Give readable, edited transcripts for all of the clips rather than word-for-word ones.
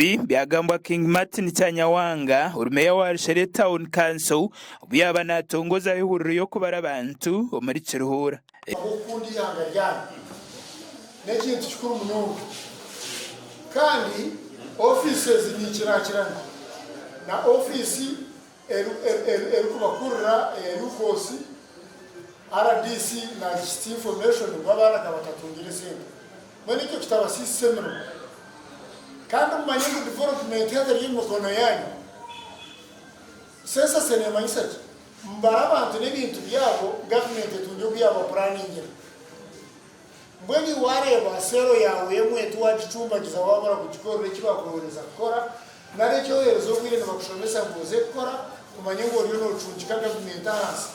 Ebi byagambwa King Martin Kyanyawanga ori meeya wa Rushere Town Council obu yaaba natongozaho ehuriro y'okubara abantu omuri Kiruhura. Ahabw'okukunda eihanga ryanyu n'ekintu kikuru munonga kandi ofiisi ezi nikirakirana na ofiisi erikubakurira eya UCOS, RDC nagihitsya information ngu abaana ka batatungire esente. Mbwenu ekyo kitabasiisisa emirimo. Kandi mumanye ngu development hati eri omu mikono yaanyu. Census neemanyisa ki? Mubare abantu n'ebintu byabo, gavumenti etungye oku yaabapuraningira. Mbwenu iwe waareeba seero yaawe emwe tiwaagicumbagiza waabura kugikorera eki baakwohereza kukora, nari eki oheereza obwire nibakushomesa ngu oze kukora, omanye ngu oriyo noocungika gavumenti ahansi.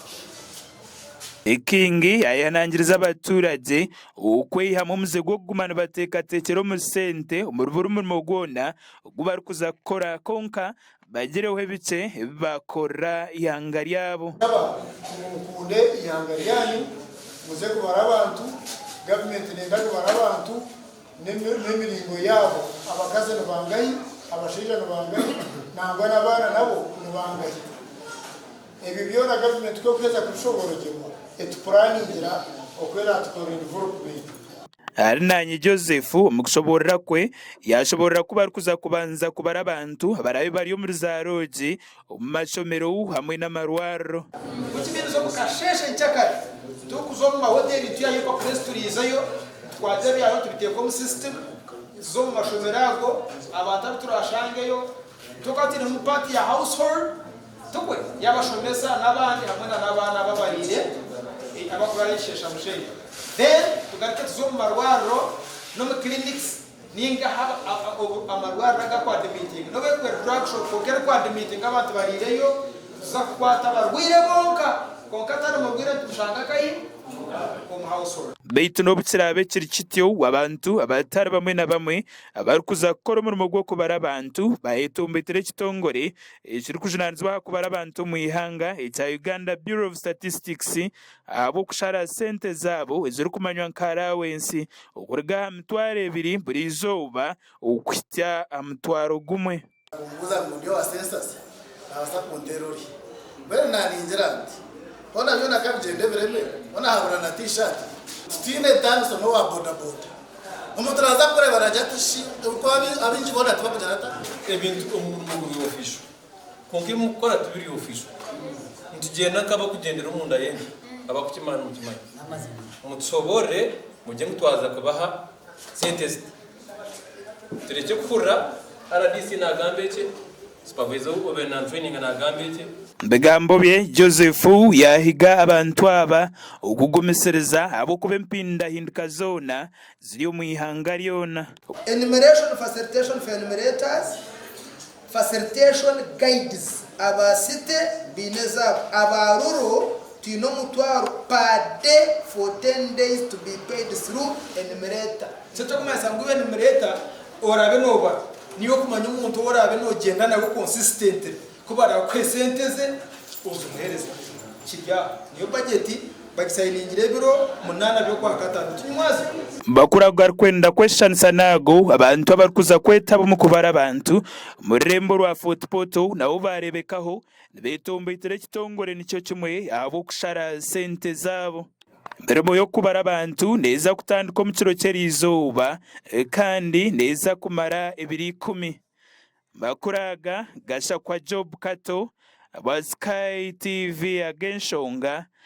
King yayehanangiriza abaturage okweihamu omuze gw'okuguma nibateekateekyera omu sente omuri buri murimo gwona ogu barikuza kukora kwonka bagireho ebikye ebi baakorera eihanga ryabo. Nshaba ngu mukunde eihanga ryanyu, muze kubara abantu, gavumenti nenda kubara abantu n'emiringo yaabo, abakazi nibangahi, abashaija nibangahi nangwa n'abaana nabo nibangahi. Ebyo byona gavumenti ku erikuheza kubishoborogyerwa etupuraningira oku eratukorere development. Arinanye Joseph omu kushoboorora kwe yaashoboorora ku barikuza kubanza kubara abantu abaraabe bari omuri za roogi, omu mashomero hamwe n'amarwariro. Kukimiriza omu kasheeshe nkyakare turikuza omu mahoteri nituihayo empapura ezi turiizeyo nitukwata ebyayo tubiteeka omu system tuza omu mashomero ago abantu abu turashangeyo tukaba twinemu part ya household tukwe y'abashomesa n'abandi hamwe na n'abaana ababariire abakurara ekisheesha mushenyi then tugaruke tuze omu marwariro n'omu clinics ninga amarwariro agakwadimitinga nobu erikuba eri drug shop kwonka erikwadimitinga abantu bariireyo nituza kukwata abarwaire bonka kwonka atari murwaire nitumushanga nkahi omu household. Beitu n'obu kiraabe kiri kityo, abantu abatari bamwe na bamwe abarikuza kukora omurimo gw'okubara abantu bayetomboitire ekitongore ekirikujunaanizibwa aha kubara abantu omu ihanga ekya Uganda Bureau of Statistics ahabw'okushara sente zaabo ezirikumanywa nka allowance okuruga aha mitwaro ebiri buri izooba okuhitsya aha mutwaro gumwe. Kumbuuza ngu ndi owa census naabaasa kunteera ori. Mbwenu naaningira nti, hoona byona ka bigyende bireme, hoona habura na T-shirt. Titwine entaaniso n'owa bodaboda. Omuntu naaza kukureeba naagira ati shi oku abaingi boona tibakugira ata? Ebintu omurimo guri official kwonka ebi mukukora tibiri official. Nitugyenda nk'abakugyendera omunda y'enju abakukimanya nimukimanya. Mutushoboorore mugye ngu twaza kubaha sente ziti. Turekye kuhurira rdc nagamba eki, supervisor ou obaire namutraininga nagamba eki. Omu bigambo bye, Joseph yaahiga abantu aba okugumisiriza ahabw'okuba empindahinduka zoona ziri omu ihanga ryona. Enumeration Facilitation for Enumerators, Facilitation Guides Aba City baine ezaabo, aba Rural twine omutwaro per day for 10 days to be paid through enumerator. So ekirikumanyisa ngu iwe enumerator oraabe noobara niiwe okumanya omuntu ou oraabe noogyenda nawe consistently ku baraakuhe esente ze ozimuheereze. Kiri aho. Niyo budget bagisayiningire ebiro munaana by'okwakataano. Tinywazi? Bakura garikwenda kweshushanisa n'ago abantu abarikuza kwetaba omu kubara abantu omu rurembo rwa Fort Portal nabo baareebekaho nibetomboitera ekitongore nikyo kimwe ahabw'okushara sente zaabo. Emirimo y'okubara abantu neeza kutandika omu kiro ky'eriizooba kandi neeza kumara ebiro ikumi. Amakuru aga gashakwa Job Kato aba Sky TV ag'enshonga.